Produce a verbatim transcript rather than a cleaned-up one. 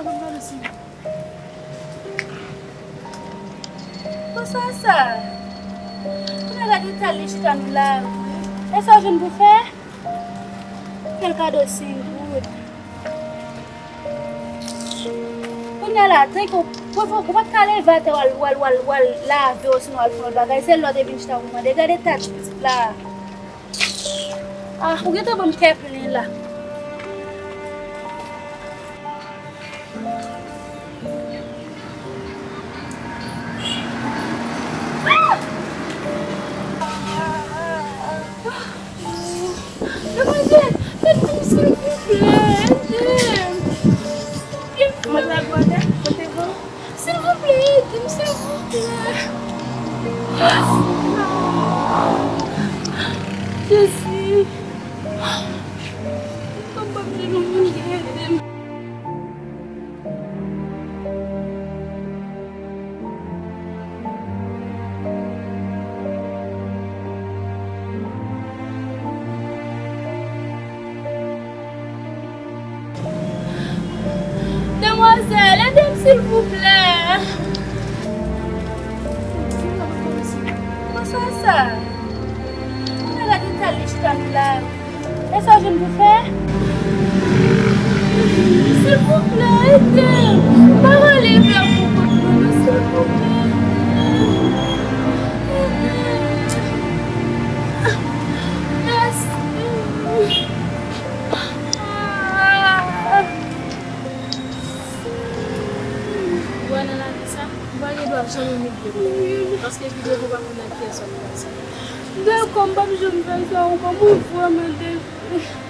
Bon, sa, sa. Kounye a gade ta li chita nou la. E sa w jwenn pou fè? Fè l kado senk goud. Kounye a la, tankou, pou, pou, ou pa t ka leve atè w al, w al, w al, w al lave osnon al fè yon bagay. Se lè w te vin chita pou mande. Gade ta ti pitit la. Ah, ou gentan ban m kè plen la. Demwazèl, ede m, silvouplè, ede m. Silvouplè, ede m, silvouplè. Jezi. Kòm m pa vle nou moun ki ede m. Demwazèl, ede m silvouplè. Kòman sa, sa? Mwen gade ta li chita nou la. E sa w jwenn pou fè? Silvouplè, ede m. Pa rale vè pou kont mwen, non, silvouplè. Ede m. Mèsi. Ou wè nan lavi sa, ou pa gen dwa janm imilye moun. Paske pi devan w pa konn nan kiyès w ap pase. Dakò, m p ap janm fè sa ankò, mwen vrèman dezole.